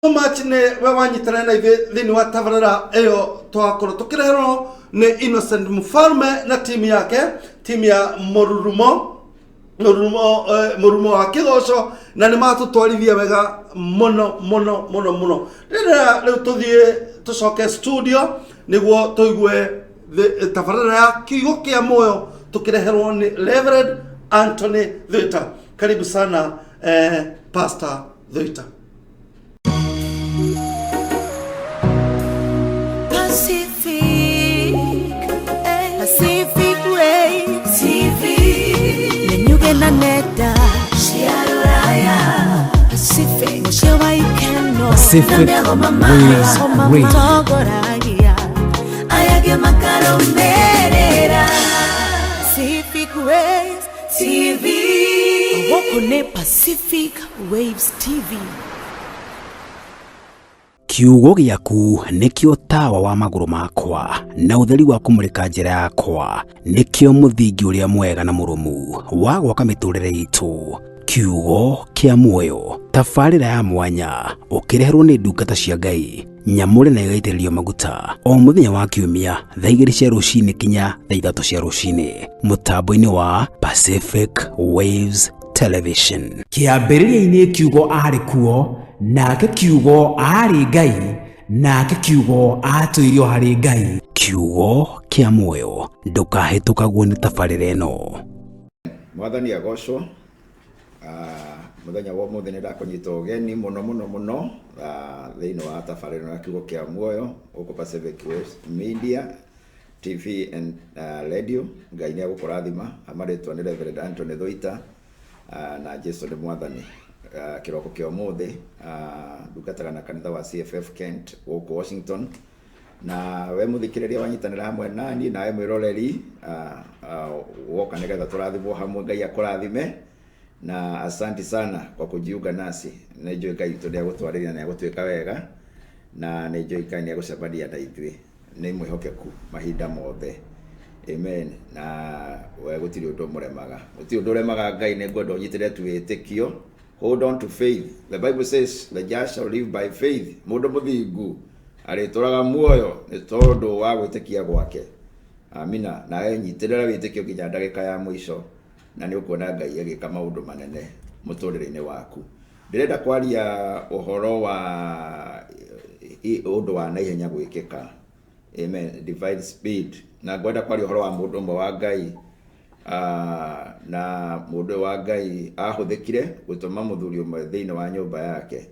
So much nĩ we wanyitana na ithuĩ thĩinĩ wa tabarĩra ĩyo twakorwo tũkĩreherwo nĩ Innocent Mfalme na timu yake, timu ya Mũrurumo, Mũrurumo, Mũrurumo wa Kĩgoco, na nĩ matũtwarithia wega mũno mũno mũno mũno. Rĩrĩa rĩu tũthiĩ tũcoke studio nĩguo tũigue tabarĩra ya kiugo kĩa muoyo tũkĩreherwo nĩ Reverend Anthony Thuita. Karibu sana Pastor Thuita. Pacific, Pacific Waves TV. Nenyuge na nenda cia rũraya. Pacific, mũciĩ wa ikeno. Pacific Na mĩgoma Waves Radio. matongoragia aya makarũmĩrĩra. Pacific Waves TV. Gũkũ nĩ Pacific Waves TV. Kiugo gĩaku nĩkĩo tawa wa magũrũ makwa na ũtheri wa kũmũrĩka njĩra yakwa, nĩkĩo mũthingi ũrĩa mwega na mũrũmu wa gwaka mĩtũrĩre itũ. Kiugo kĩa muoyo, tabarĩra ya mwanya ũkĩreherwo nĩ ndungata cia Ngai nyamũre na ĩgaitĩrĩrio maguta o mũthenya wa kiumia thaa 2 cia rũcinĩ kinya thaa 3 cia rũcinĩ mũtambo-inĩ wa Pacific Waves Television. Kĩambĩrĩria-inĩ kiugo arĩ kuo, nake kiugo arĩ Ngai, nake kiugo atũirio harĩ Ngai. Kiugo kĩa muoyo, ndũkahĩtũkagwo nĩ tabarĩra ĩno. Mwathani agocwo. Mũthenya wa ũmũthĩ nĩ ndakũnyita ũgeni mũno mũno mũno thĩinĩ wa tabarĩra ĩno ya kiugo kĩa muoyo gũkũ Pacific Waves Media TV and Radio. Ngai nĩ agũkũrathima. Amarĩtwa nĩ Reverend Anthony Thuita, na Jesu nĩ Mwathani. Kĩroko kĩa ũmũthĩ, ndungataga na kanitha wa CFF Kent gũkũ Washington, na we mũthikĩrĩria wanyitanĩra hamwe nani, nawe mwĩroreri, woka nĩgetha tũrathimwo hamwe. Ngai akũrathime na asanti sana kwa kujiunga nasi. Nĩ njũĩ Ngai witũ nĩ agũtwarĩria na nĩ agũtwĩka wega, na nĩ njũĩ Ngai nĩ agũcemania na ithuĩ, nĩ mwĩhokeku mahinda mothe. Amen. Na we gũtirĩ ũndũ mũremaga, gũtirĩ ũndũ ũremaga Ngai. Nĩ ngwenda ũnyitĩre tu wĩtĩkio. Hold on to faith. The Bible says the just shall live by faith. Mũndũ mũthingu arĩtũraga muoyo nĩ tondũ wa gwĩtĩkia gwake. Amina. Nawe nyitĩrĩra wĩtĩkio nginya ndagĩka ya mũico, na nĩ ũkuona Ngai agĩka maũndũ manene mũtũrĩre-inĩ waku. Ndĩrenda kwaria ũhoro wa ũndũ wa naihenya gwĩkĩka. Amen. Divine speed. Na ngwenda kwaria ũhoro wa mũndũ ũmwe wa Ngai, na mũndũ ũyũ wa Ngai ahũthĩkire gũtũma mũthuri ũmwe thĩinĩ wa nyũmba yake,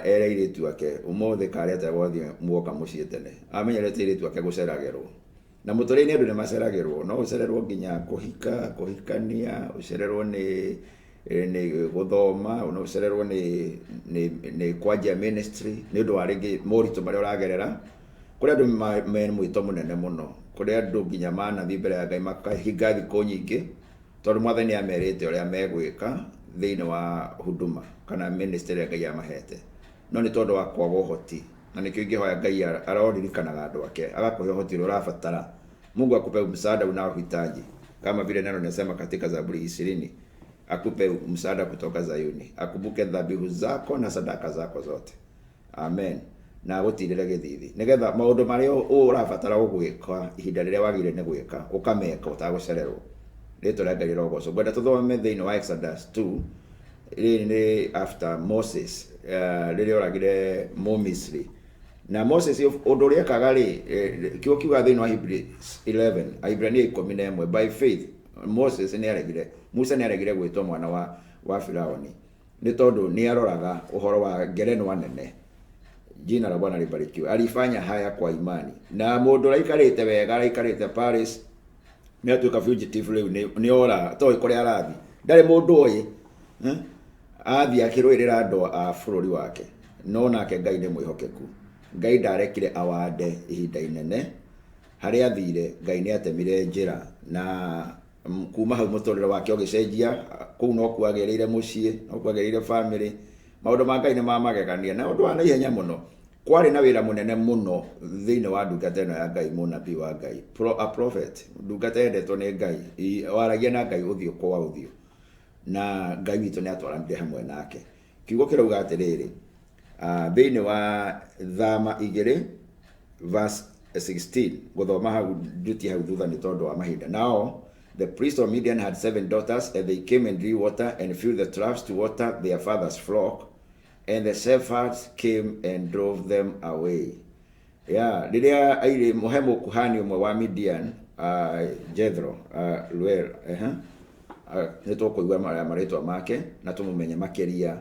ere airĩtu ake ũmũthĩ karĩ atĩa gwathiĩ muoka mũciĩ tene. Amenyerete airĩtu ake gũceragĩrwo, na mũtũrĩre-inĩ andũ nĩ maceragĩrwo. No ũcererwo nginya kũhika, kũhikania, ũcererwo nĩ gũthoma, no ũcererwo nĩ kwanjia ministry nĩ ũndũ wa rĩngĩ moritũ marĩa ũragerera. Kũrĩ andũ me mwĩto mũnene mũno, kũrĩ andũ nginya manathiĩ mbere ya Ngai makahinga thikũ nyingĩ, tondũ Mwathani nĩ amerite ũrĩa megwĩka thĩinĩ wa huduma kana ministry ĩrĩa Ngai amahete, no nĩ tondũ wa kwaga ũhoti. Na nĩkĩo ingĩhoya Ngai aroririkanaga andũ ake, agakũhe ũhoti ũrĩa ũrabatara. Mungu akupe msaada unaohitaji, kama vile neno linasema katika Zaburi 20, akupe msaada kutoka Zayuni, akumbuke dhabihu zako na sadaka zako zote. Amen. Na gũtirĩre gĩthithi nĩgetha maũndũ marĩa ũrabatara gũgwĩka ihinda rĩrĩa wagĩrĩire nĩ gwĩka ũkameka ũtagũcererwo. Rĩtwa rĩa Ngai rĩrogocwo. Ngwenda tũthome thĩinĩ wa Exodus 2. Rĩrĩ nĩ after Moses, rĩrĩa oragire Mũmisri. Na Moses ũndũ ũrĩa ekaga rĩ, kiugo kiugaga thĩinĩ wa Hebrews 11, Aibrania 11, by faith Moses nĩ aregire, Musa nĩ aregire gwĩtwo mwana wa Firauni nĩ tondũ nĩ aroraga ũhoro wa ngerenwa nene. Jina la Bwana libarikiwe. Alifanya haya kwa imani. Na mũndũ ũraikarĩte wega, araikarĩte Paris, nĩ atuĩka fugitive rĩu, nĩ ora, toĩ kũrĩa arathiĩ. Ndarĩ mũndũ ũĩ. Athiĩ akĩrũĩrĩra andũ a bũrũri wake. No nake Ngai nĩ mwĩhokeku. Ngai ndarekire awande ihinda inene. Harĩa athire, Ngai nĩ atemire njĩra, na kuma hau mũtũrĩre wake ũgĩcenjia. Kũu no kuagĩrĩire mũciĩ, no kuagĩrĩire family. Maũndũ ma Ngai nĩ ma magegania, na ũndũ wa naihenya mũno. Kwarĩ na wĩra mũnene mũno thĩinĩ wa ndungata ĩno ya Ngai, mũnabii wa Ngai, a prophet, ndungata yendetwo nĩ Ngai, waragia na Ngai ũthiũ kwa ũthiũ, na Ngai witũ nĩ atwaranire hamwe nake. Kiugo kĩrauga atĩrĩrĩ, Thĩinĩ wa Thama 2 verse 16, gũthoma hau nduti hau thutha nĩ tondũ wa mahinda. Now the priest of Midian had 7 daughters, and they came and drew water and filled the troughs to water their father's flock, and the shepherds came and drove them away. Yeah, rĩrĩa airĩ mũhe mũkuhani ũmwe wa Midian, Jethro, Ruel, nĩ tũkũigua marĩtwa make na tũmũmenye makĩria.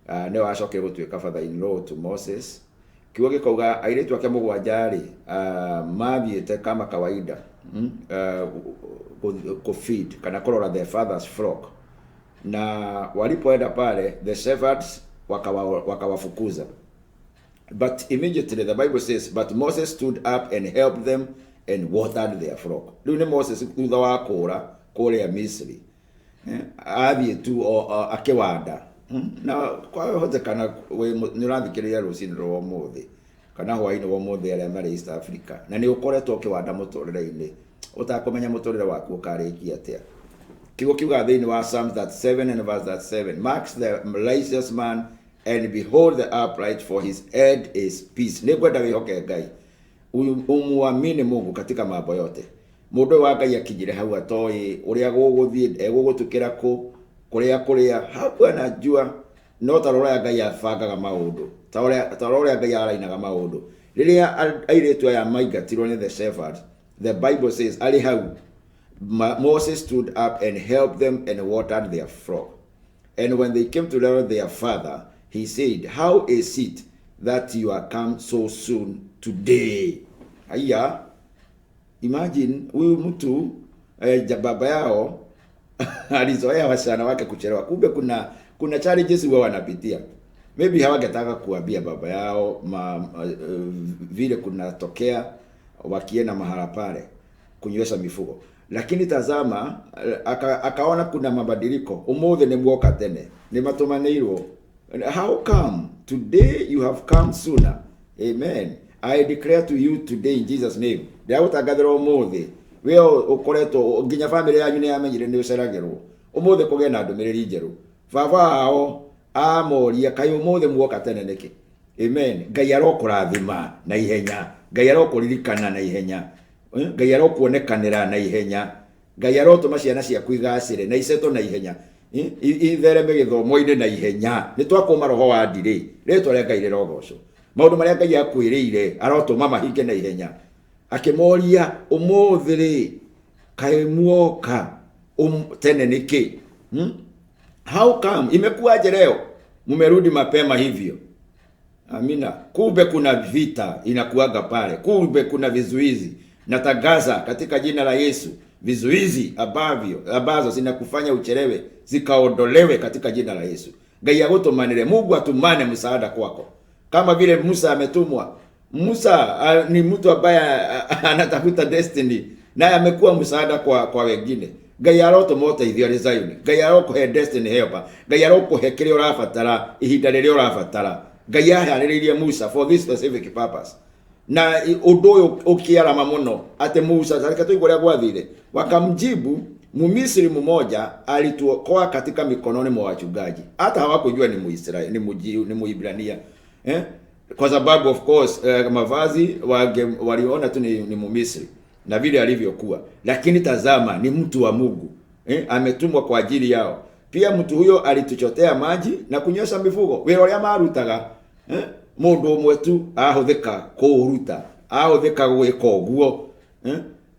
Nĩwe wacokire gũtuĩka father in law to Moses. Kiugo gĩkauga airĩtu ake mũgwanja rĩ, mathiĩte kama kawaida, kũ feed kana kũrora their father's flock, na walipoenda pale the shepherds wakawafukuza. But immediately the Bible says, but Moses stood up and helped them and watered their flock. Rĩu nĩ Moses thutha wa kũra kũrĩa Misri, athiĩ tu akĩwanda. Na kwahotekana nĩ ũrathikĩrĩria rũcinĩ rwa ũmũthĩ kana hwaĩ-inĩ wa ũmũthĩ arĩa marĩ East Africa, na nĩ ũkoretwo ũkĩwanda mũtũrĩre-inĩ ũtakũmenya mũtũrĩre waku ũkarĩkia atĩa. Kiugo kiugaga thĩinĩ wa Psalms 37 and verse 37, marks the righteous man and behold the upright, for his head is peace. Nĩ ngwenda wĩhoke Ngai, umuamini Mungu katika mambo yote. Mũndũ ũyũ wa Ngai akinyire hau atoĩ ũrĩa gũgũthiĩ, egũgũtukĩra kũ, kũrĩa kũrĩa, hakuwa anajua, no ta ũrĩa Ngai abangaga maũndũ, ta ũrĩa Ngai arainaga maũndũ. Rĩrĩa airĩtu aya maingatirwo nĩ the shepherds, the Bible says arĩ hau, Moses stood up and helped them and watered their flock. And when they came to tell their father, he said, how is it that you are come so soon today? Aya, imagine huyu mtu baba yao alizoea wasichana wake kuchelewa. Kumbe kuna challenges huwa wanapitia. Maybe hawangetaka kuambia baba yao vile kunatokea wakienda mahala pale kunywesha mifugo. Lakini tazama, akaona kuna mabadiliko. Umuthi ni mwoka tene, ni matumanĩirwo. How come today you have come sooner? Amen. I declare to you today in Jesus name. Ndĩragũtangathĩra ũmũthĩ, we ũkoretwo nginya family yanyu nĩ yamenyire nĩ ũceragĩrwo. Ũmũthĩ kũgĩe na ndũmĩrĩri njerũ. Baba wao amoria, kaĩ ũmũthĩ muoka tene nĩkĩ? Amen. Ngai arokũrathima na ihenya, Ngai arokũririkana na ihenya, Ngai arokuonekanĩra na ihenya, Ngai arotũma ciana ciaku igacĩre na icetwo na ihenya, ithereme gĩthomo-inĩ na ihenya. Nĩ twakũma roho wa ndirĩ, rĩtwa rĩa Ngai rĩrogocwo. Maũndũ marĩa Ngai akwĩrĩire arotũma mahinge na ihenya. Akĩmoria, ũmũthĩ rĩ kaĩ muoka tene nĩkĩ? How come imekuwaje leo mumerudi mapema hivyo? Amina. Kumbe kuna vita inakuaga pale, kumbe kuna vizuizi. Natangaza katika jina la Yesu, vizuizi ambazo zinakufanya uchelewe zikaondolewe katika jina la Yesu. Ngai agũtũmanĩre, Mungu atumane msaada kwako kama vile Musa ametumwa. Musa ni mtu ambaye anatafuta destiny, naye amekuwa msaada kwa wengine. Ngai arotũma ũteithio arĩ Zayuni. Ngai arokũhe destiny helper. Ngai arokũhe kĩrĩa ũrabatara ihinda rĩrĩa ũrabatara. Ngai aharĩrĩirie Musa for this specific purpose. Na ũndũ ũyũ ũkĩarama mũno atĩ Musa, reke tũigue ũrĩa gwathire. Wakamjibu, Mumisri mmoja alituokoa katika mikononi mwa wachungaji. Hata hawakujua ni Muisraeli, ni Muibrania. Kwa sababu of course mavazi waliona tu ni Mumisri na vile alivyokuwa. Lakini tazama, ni mtu wa Mungu. Ametumwa kwa ajili yao. Pia mtu huyo alituchotea maji na kunywesha mifugo. Wĩra ũrĩa marutaga, mũndũ ũmwe tu ahũthĩka kũũruta, ahũthĩka gwĩka ũguo.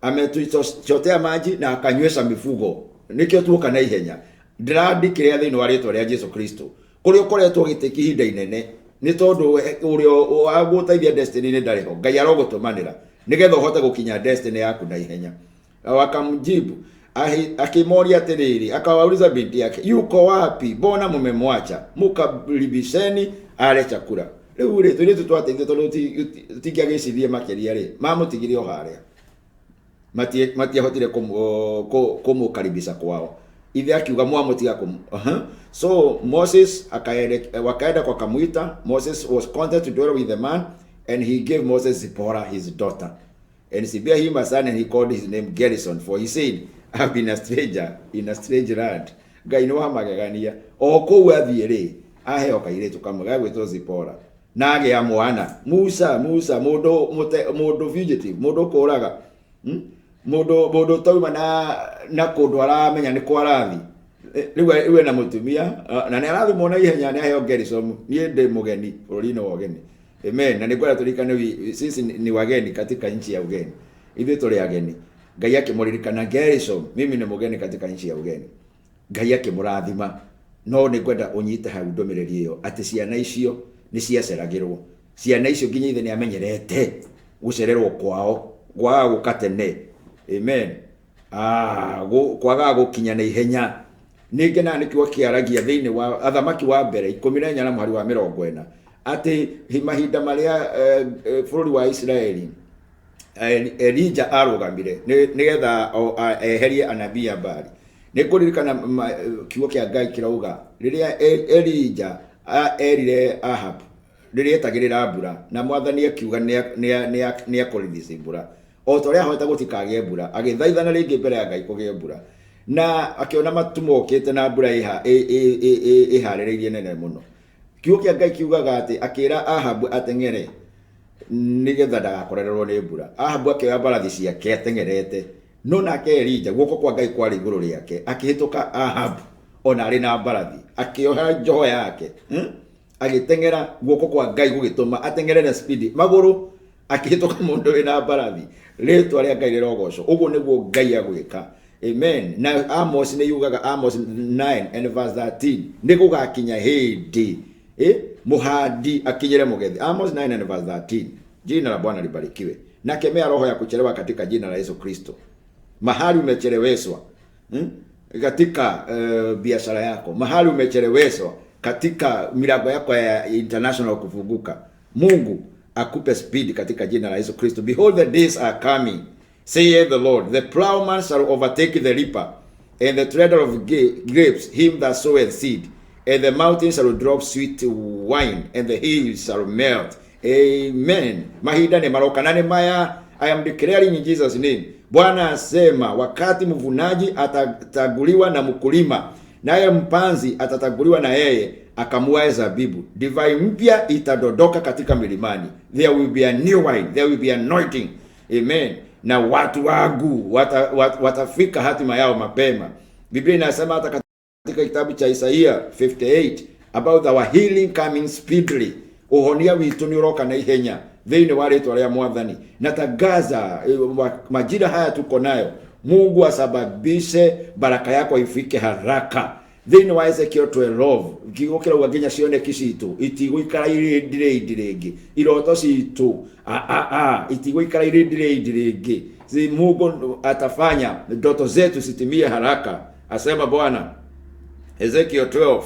Ametuchotea maji na akanywesha mifugo. Nĩkĩo tuoka na ihenya. Ndĩrandĩkĩrĩa thĩinĩ wa rĩtwa rĩa Jesu Kristo. Kũrĩa ũkoretwo ũgĩtĩka ihinda inene, nĩ tondũ ũrĩa wagũteithia destiny nĩ ndarĩ ho. Ngai arogũtũmanĩra nĩgetha ũhote gũkinya destiny yaku na ihenya. Wakamjibu, akimoria atĩrĩrĩ, akawauliza binti yake, yuko wapi? Mbona mumemwacha? Mukaribisheni ale chakula. Rĩu rĩ, tũirĩtu twateithio tondũ tũtingĩagĩcirie makĩria rĩ, mamũtigire o harĩa. Matiahotire kũmũkaribisha kwao. Ithe akiuga mwamũtiga So Moses wakaenda kwa kamuita. Moses was content to dwell with the man, and he gave Moses Zipporah his daughter. And she bare him a son, and he called his name Gershon, for he said, I have been a stranger in a strange land. Ngai nĩ wa magegania. O kũu athiĩ rĩ, Aheo kairĩtu kamwe gagwĩtwo Zipora na agĩa mwana Musa. Musa mũndũ fugitive, mũndũ kũraga, mũndũ tauma na kũndũ aramenya nĩ kwarathi. Rĩu ena mũtumia na nĩ arathimwo na ihenya, nĩ aheo Gerishom. Niĩ ndĩ mũgeni bũrũri-inĩ wa ũgeni. Amen. Na nĩngwenda tũririkane sisi ni wageni katika nchi ya ugeni. Ithuĩ tũrĩ ageni. Ngai akĩmũririkana Gerishom, mimi ni mgeni katika nchi ya ugeni. Ngai akĩmũrathima. No nĩngwenda ũnyite hau ndũmĩrĩri ĩyo atĩ ciana icio nĩ ciaceragĩrwo. Ciana icio nginya ithe nĩ amenyerete gũcererwo kwao, kwaga gũka tene. Amen. Kwaga gũkinya na ihenya. Ningĩ na nĩkĩo kĩaragia thĩinĩ wa Athamaki wa mbere 14 na mũhari wa 40 atĩ mahinda marĩa bũrũri wa Isiraeli Elija arũgamire nĩgetha eherie anabii a Baali. Nĩngũririkana kiugo kĩa Ngai kĩrauga rĩrĩa Elija erire Ahab rĩrĩa etagĩrĩra mbura na mwathani akiuga nĩ akũrelease mbura, o ta ũrĩa ahota gũtikagĩe mbura, agĩthaithana rĩngĩ mbere ya Ngai kũgĩe mbura, na akĩona matu mokĩte na mbura ĩharĩrĩirie nene mũno. Kiugo kĩa Ngai kiugaga atĩ akĩra Ahab ateng'ere nĩgetha ndagakorererwo nĩ mbura. Ahabu akĩoya mbarathi ciake ateng'erete, no nake Elija guoko kwa Ngai kwarĩ igũrũ rĩake, akĩhĩtũka Ahab ona arĩ na mbarathi, akĩoha njoho yake, agĩteng'era, guoko kwa Ngai gũgĩtũma ateng'ere na speed magũrũ, akĩhĩtũka mũndũ wĩna mbarathi. Rĩtwa rĩa Ngai rĩrogocwo. Ũguo nĩguo Ngai agwĩka. Amen. Na Amos nĩ yugaga, Amos 9 and verse 13, nĩ gũgakinya hĩndĩ muhandi akinyire mugethi. Amos 9 and verse 13. Jina la Bwana libarikiwe. Nakemea roho ya kuchelewa katika jina la Yesu Kristo. Mahali umecheleweshwa, katika biashara yako, mahali umecheleweshwa katika milango yako ya international kufunguka, Mungu akupe speed katika jina la Yesu Kristo. Behold, the days are coming, saith the Lord, the plowman shall overtake the reaper, and the treader of grapes him that soweth seed, and the mountains shall drop sweet wine, and the hills shall melt. Amen. Mahinda ni maroka na ni maya. I am declaring in Jesus name. Bwana asema wakati mvunaji atataguliwa na mkulima, naye mpanzi atataguliwa na yeye akamuae zabibu. Divai mpya itadondoka katika milimani. There will be a new wine, there will be anointing. Amen. Na watu wangu watafika hatima yao mapema. Biblia inasema hata katika kitabu cha Isaia 58 about our healing coming speedily. Uhonia witu ni uroka na ihenya thĩinĩ wa rĩtwa rĩa Mwathani. Natangaza majira haya tuko nayo, Mungu asababishe baraka yako ifike haraka. Thĩinĩ wa Ezekiel 12 kiugo kĩrauga nginya cioneki citũ itigũikara irĩ delayed rĩngĩ, iroto citũ itigũikara irĩ delayed rĩngĩ. Mungu atafanya ndoto zetu zitimie haraka, asema Bwana. Ezekiel 12,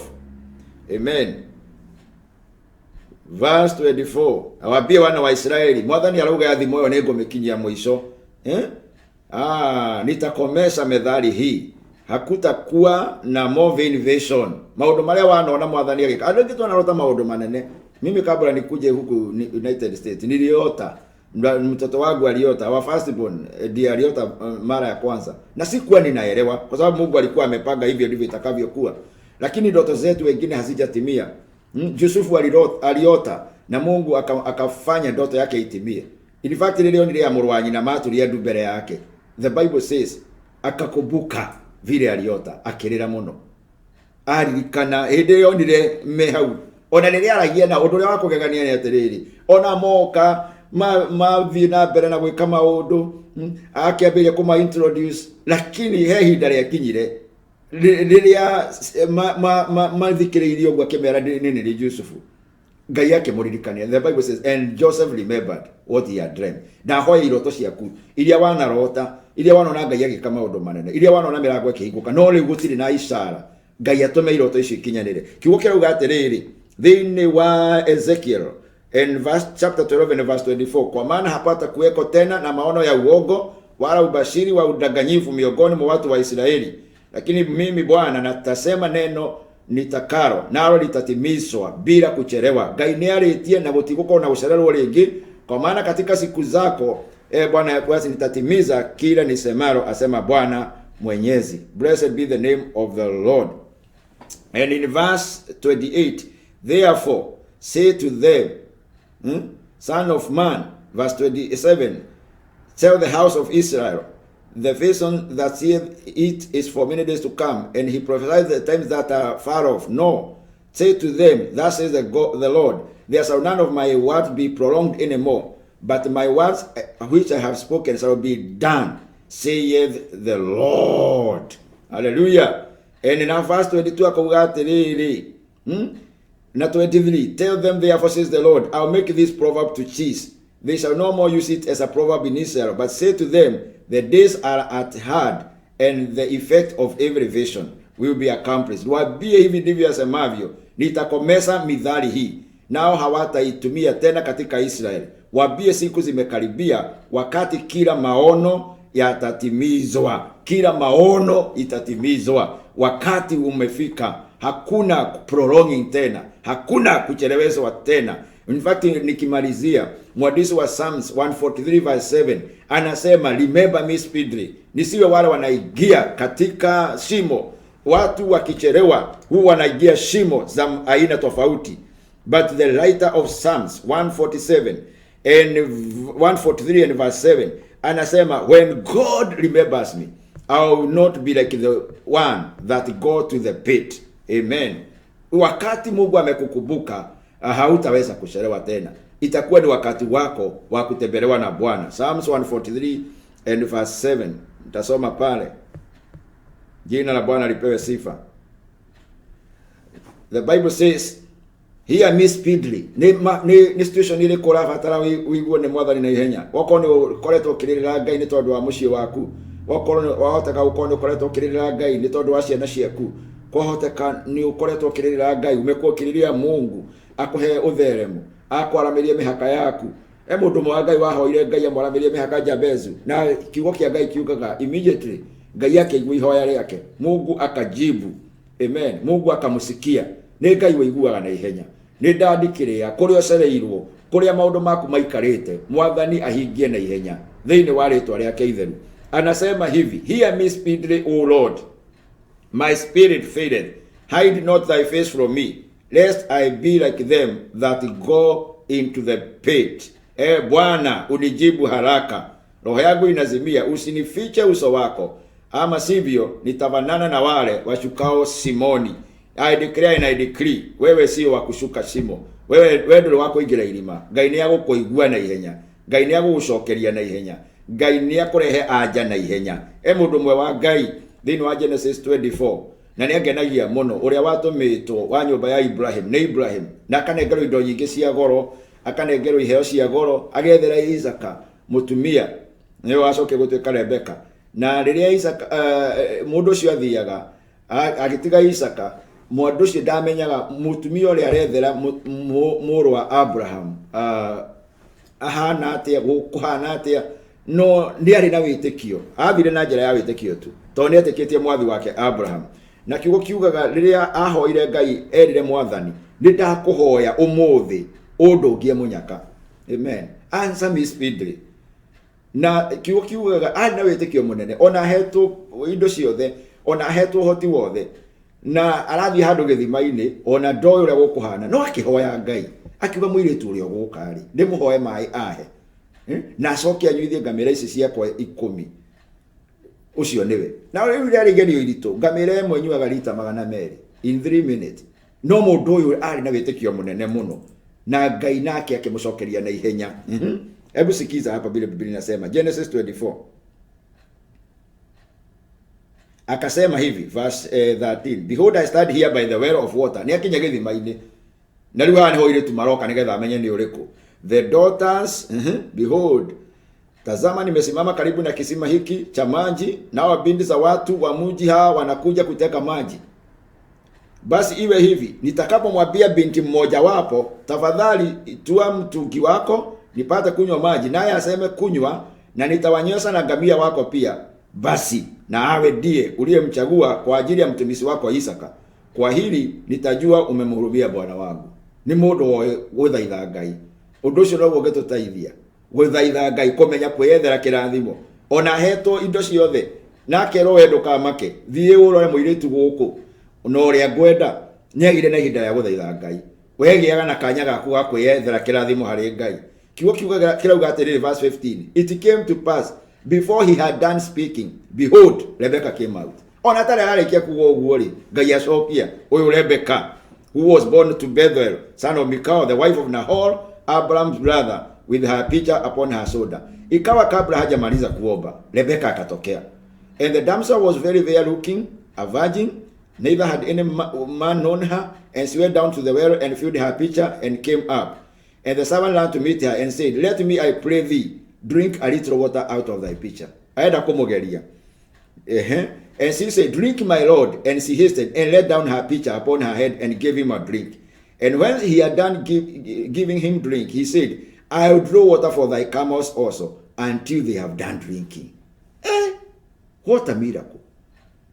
amen, verse 24. Awaambie wana wa Israeli, Mwathani arauga thimo ĩyo nĩngũmĩkinyia mũico. Nitakomesha methali hii, hakutakuwa na more vain vision. Maũndũ marĩa wanona Mwathani agĩka. Andũ aingĩ twanarota maũndũ manene. Mimi kabla nikuje huku United States niliota, mtoto wangu aliota, our firstborn ndiye aliota mara ya kwanza, na sikuwa ninaelewa kwa sababu Mungu alikuwa amepanga hivyo ndivyo itakavyokuwa, lakini ndoto zetu wengine hazijatimia. Yusufu aliota na Mungu akafanya ndoto yake itimie. In fact, rĩrĩa onire ya mũrũ wa nyina maturia ndu mbere yake, the Bible says akakumbuka vile aliota, akĩrĩra mũno. Aririkana hĩndĩ ĩyo onire me hau. Ona rĩrĩa aragia na ũndũ ũrĩa wa kũgegania nĩ atĩrĩrĩ, ona moka mathiĩ na mbere na gwĩka maũndũ, akĩambĩrĩria kũma introduce, lakini he ihinda rĩakinyire rĩrĩa mathikĩrĩirie ũguo akĩmera nĩ nĩ Yusufu. Ngai akĩmũririkania. The Bible says, and Joseph remembered what he had dreamt. Na hoya iroto ciaku iria wanarota, iria wanona Ngai agĩka maũndũ manene, iria wanona mĩrango ĩkĩhingũka, no rĩu gũtirĩ na ishara. Ngai atũme iroto icio ikinyanĩre. Kiugo kĩrauga atĩrĩrĩ thĩinĩ wa Ezekiel and verse, chapter 12 and verse 24, kwa maana hapata kuweko tena na maono ya uongo wala ubashiri wa udanganyifu miongoni mwa watu wa Israeli, lakini mimi Bwana natasema neno nitakaro nalo litatimizwa bila kuchelewa. Ngai nĩarĩtie na gũtigũkorwo na gũcererwo rĩngĩ, kwa maana katika siku zako Bwana basi nitatimiza kila nisemalo, asema Bwana Mwenyezi. Blessed be the name of the Lord. And in verse 28 Therefore say to them, Son of man, verse 27, tell the house of Israel, the vision that seeth it is for many days to come, and he prophesied the times that are far off. No, say to them, thus says the God, the Lord, there shall none of my words be prolonged anymore, but my words which I have spoken shall be done, saith the Lord. Hallelujah. And in verse 22, akauga atiriri, Na 23, tell them therefore, says the Lord, I'll make this proverb to cease. They shall no more use it as a proverb in Israel, but say to them, the days are at hand, and the effect of every vision will be accomplished. Waambie hivi ndivyo asemavyo, nitakomesha mithali hii, nao hawataitumia tena katika Israeli. Waambie siku zimekaribia, wakati kila maono yatatimizwa. Kila maono itatimizwa. Wakati umefika, hakuna prolonging tena, hakuna kuchelewezwa tena. In fact, nikimalizia, mwandishi wa Psalms 143 verse 7 anasema, remember me speedily, nisiwe wale wanaingia katika shimo. Watu wakichelewa huwa wanaingia shimo za aina tofauti. But the writer of Psalms 147 and 143 and verse 7 anasema, when God remembers me, I will not be like the one that go to the pit. Amen. Wakati Mungu amekukumbuka, hautaweza kuchelewa tena. Itakuwa ni wakati wako wa kutembelewa na Bwana. Psalms 143 and verse 7. Nitasoma pale. Jina la Bwana lipewe sifa. The Bible says, hear me speedily. Ni situation ĩrĩkũ ũrabatara ũiguo nĩ Mwathani na ihenya? Wakorwo nĩ ũkoretwo ũkĩrĩrĩra Ngai nĩ tondũ wa mũciĩ waku, wakorwo wahoteka gũkorwo nĩ ũkoretwo ũkĩrĩrĩra Ngai nĩ tondũ wa ciana ciaku, kwahoteka nĩ ũkoretwo ũkĩrĩrĩra Ngai, umekuwa ũkĩrĩrĩra Mungu akũhe ũtheremu, akwaramĩrie mĩhaka yaku. E mũndũ ũmwe wa Ngai wahoire Ngai amwaramĩrie mĩhaka Jabezu, na kiugo kĩa Ngai kiugaga immediately Ngai akĩigua ihoya rĩake, Mungu akajibu. Amen. Mungu akamusikia. Nĩ Ngai ũiguaga na ihenya. Nĩ ndandikĩrĩa kũrĩa ũcereirwo, kũrĩa maũndũ maku maikarĩte, Mwathani ahingie na ihenya thĩinĩ wa rĩtwa rĩake itheru. Anasema hivi, hear me speedily, O Lord, my spirit faileth. Hide not thy face from me, lest I be like them that go into the pit. Bwana, unijibu haraka. Roho yangu inazimia, usinifiche uso wako, ama sivyo nitafanana na wale washukao simoni. I declare and I decree, wewe sio wa kushuka shimo. Wewe ndũrĩ wa kũingĩra irima. Ngai nĩ agũkũigua na ihenya. Ngai nĩ agũgũcokeria na ihenya. Ngai nĩ akũrehe anja na ihenya. E mũndũ ũmwe wa Ngai thĩinĩ wa Genesis 24, na nĩ angenagia mũno ũrĩa watũmĩtwo wa nyũmba ya Ibrahim nĩ Ibrahim, na akanengerwo indo nyingĩ cia goro, akanengerwo iheo cia goro, agethera Isaka mũtumia nĩwe wacoke gũtuĩka Rebeka. Na rĩrĩa Isaka, mũndũ ũcio athiaga agĩtiga Isaka, mũndũ ũcio ndamenyaga mũtumia ũrĩa arethera mũrũ wa Abraham, ahana atĩa, gũkũhana atĩa, no nĩ arĩ na wĩtĩkio. Athire na njĩra ya wĩtĩkio tu, tondũ nĩ etĩkĩtie mwathi wake Abraham. Na kiugo kiugaga rĩrĩa ahoire Ngai, erire Mwathani, nĩ ndakũhoya ũmũthĩ ũndũngie mũnyaka. Amen. Answer me speedily. Na kiugo kiugaga arĩ na wĩtĩkio mũnene, ona ahetwo indo ciothe, ona ahetwo ũhoti wothe, na arathiĩ handũ gĩthima-inĩ, ona ndoĩ ũrĩa gũkũhana, no akĩhoya Ngai, akiuga mũirĩtu ũrĩa ũgũka rĩ, ndĩmũhoe maĩ ahe, na acoke anyuithie ngamĩra ici ciakwa 10. Ũcio nĩwe. Na rĩu rĩarĩ igerio iritũ, ngamĩra ĩmwe ĩnyuaga rita magana merĩ in 3 minutes. No mũndũ ũyũ arĩ na wĩtĩkio mũnene mũno, na Ngai nake akĩmũcokeria na ihenya. Hebu sikiza hapa vile Biblia inasema, Genesis 24. Akasema hivi, verse 13, behold I stand here by the well of water. Nĩ akinya gĩthima-inĩ. Na rĩu haha nĩho airĩtu maroka nĩgetha amenye nĩ ũrĩkũ. The daughters, behold, tazama nimesimama karibu na kisima hiki cha maji, nao binti za watu wa mji hawa wanakuja kuteka maji. Basi iwe hivi, nitakapomwambia binti mmoja wapo, tafadhali tua mtungi wako nipate kunywa maji, naye aseme kunywa, na nitawanywesha na ngamia wako pia, basi na awe ndiye uliyemchagua kwa ajili ya mtumishi wako Isaka. Kwa hili nitajua umemhurumia bwana wangu. Ni mũndũ woĩ gũthaitha Ngai. Ũndũ ũcio noguo ũngĩtũteithia gũthaitha Ngai, kũmenya kwĩyethera kĩrathimo. Ona ahetwo indo ciothe, na akerwo we ndũkamake, thiĩ ũrore mũirĩtu gũkũ na ũrĩa ngwenda. Nĩagĩire na ihinda rĩa gũthaitha Ngai. Wegiaga na kanya gaku ga kwiyethera kirathimo hari Ngai. Kiugo kiugaga kirauga atiriri, verse 15, it came to pass before he had done speaking, behold, Rebecca came out. Ona tare ararikia kuga uguo ri, Ngai acokia uyu Rebecca, who was born to Bethuel son of Milcah, the wife of Nahor, Abraham's brother, with her pitcher upon her shoulder. Ikawa kabla hajamaliza kuomba, Rebecca akatokea. And the damsel was very fair looking, a virgin, neither had any man known her. And she went down to the well and filled her pitcher and came up. And the servant ran to meet her and said, let me, I pray thee, drink a little water out of thy pitcher. Aenda kumugeria. And she said, drink, my lord. And she hasted and let down her pitcher upon her head and gave him a drink. And when he had done giving him drink, he said, I will draw water for thy camels also until they have done drinking. What a miracle.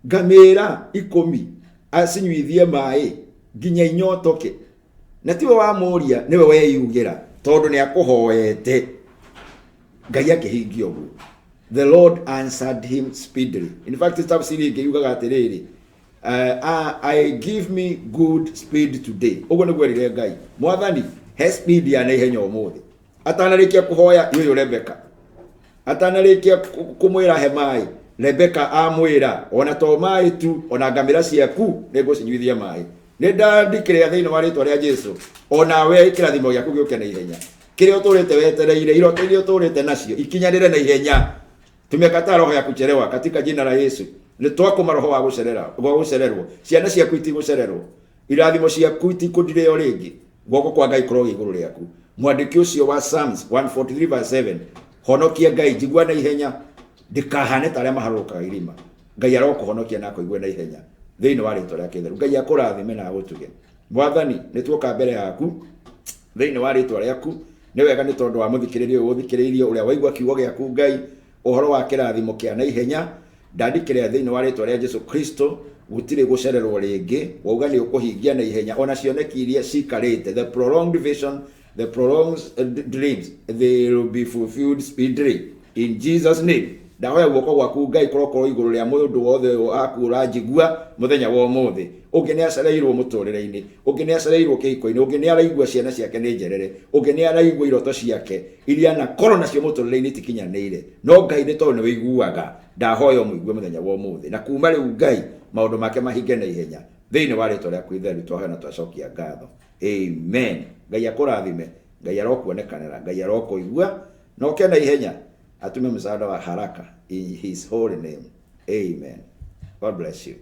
Ngamĩra 10 acinyuithie maĩ nginya inyotoke. Na tiwe wamũria, nĩwe weyugĩra, tondũ nĩ akũhoete. Ngai akĩhingia ũguo. The Lord answered him speedily. In fact, tafsiri ĩngĩ yugaga atĩrĩrĩ, I give me good speed today. Ũguo nĩguo erire Ngai, Mwathani, he speed ya naihenya ũmũthĩ. Atanarĩkia kũhoya ũyũ Rebecca, atanarĩkia kũmwĩra he maĩ, Rebecca amwĩra ona to maĩ tu, ona ngamĩra ciaku nĩngũcinyuithia maĩ. Nĩ ndandikĩrĩa thĩinĩ wa rĩtwa rĩa Jesu, onawe kĩrathimo gĩaku gĩũke na ihenya. Kĩrĩa ũtũrĩte wetereire, iroto iria ũtũrĩte nacio ikinyanĩre na ihenya. Tumekataa roho ya kuchelewa katika jina la Yesu. Nĩ twakũma roho wa gũcerera, wa gũcererwo. Ciana ciaku itigũcererwo, irathimo ciaku itikũndirĩo rĩngĩ. Guoko kwa Ngai kũrogĩa igũrũ rĩaku. Mwandĩki ũcio wa Psalms 143 verse 7, honokia Ngai njigua na ihenya, ndikahane ta arĩa maharũrũkaga irima. Ngai arokũhonokia na akũigue na ihenya thĩinĩ wa rĩtwa rĩake itheru. Ngai akũrathime na agũtuge. Mwathani, nĩ tuoka mbere yaku thĩinĩ wa rĩtwa rĩaku. Nĩ wega nĩ tondũ wa mũthikĩrĩria ũyũ ũthikĩrĩirie, ũrĩa waigua kiugo gĩaku Ngai, ũhoro wa kĩrathimo kĩa na ihenya. Ndandikĩrĩa thĩinĩ wa rĩtwa rĩa Jesu Kristo, gũtirĩ gũcererwo rĩngĩ. Wauga nĩ ũkũhingia na ihenya ona cioneki iria cikarĩte, the prolonged vision, the prolonged dreams, they will be fulfilled speedily in Jesus name. Ndahoya guoko gwaku Ngai kũrokorwo igũrũ rĩa mũndũ wothe waku ũranjigua mũthenya wa ũmũthĩ. Ũngĩ nĩ acereirwo mũtũrĩre-inĩ, ũngĩ nĩ acereirwo kĩhiko-inĩ, ũngĩ nĩ araigua ciana ciake nĩ njerere, ũngĩ nĩ araigua iroto ciake iria anakorwo nacio mũtũrĩre-inĩ itikinyanĩire. No Ngai nĩ tondũ nĩ wĩiguaga, ndahoya ũmũigue mũthenya wa ũmũthĩ, na kuma rĩu Ngai maũndũ make mahinge na ihenya thĩinĩ wa rĩtwa rĩaku itheru. Twahoya na twacokia ngatho, amen. Ngai akũrathime, Ngai arokuonekanĩra, Ngai arokũigua na ũke na ihenya, atume msaada wa haraka in his holy name, amen. God bless you.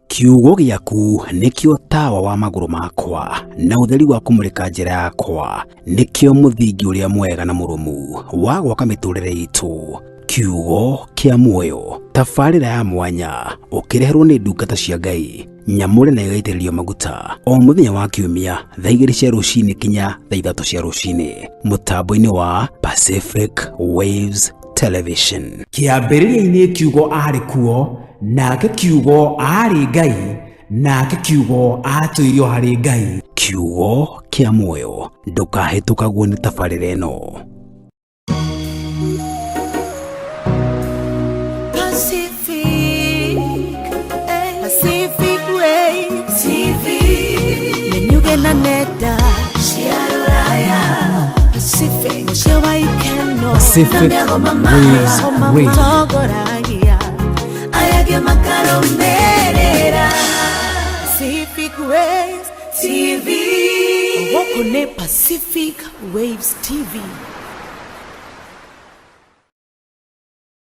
Kiugo gĩaku nĩkĩo tawa wa magũrũ makwa na ũtheri wa kũmũrĩka njĩra yakwa, nĩkĩo mũthingi ũrĩa mwega na mũrũmu wa gwaka mĩtũrĩre itũ. Kiugo kĩa muoyo, tabarĩra ya mwanya ũkĩreherwo nĩ ndungata cia Ngai nyamũre na ĩgaitĩrĩrio maguta o mũthenya wa kiumia thaa 2 cia rũcinĩ kinya thaa 3 cia rũcinĩ mũtambo-inĩ wa Pacific Waves Television. Kĩambĩrĩria-inĩ kiugo arĩ kuo, nake kiugo aarĩ Ngai, nake kiugo aatũirio harĩ Ngai. Kiugo kĩa muoyo, ndũkahĩtũkagwo nĩ tabarĩra ĩno. Pacific Waves TV. Menyuge na nenda cia rũraya, Pacific mũciĩ wa ikeno, Pacific Waves Radio. Matongoragia aya angĩ makarũmĩrĩra. Pacific Waves TV. Gũkũ nĩ Pacific Waves TV.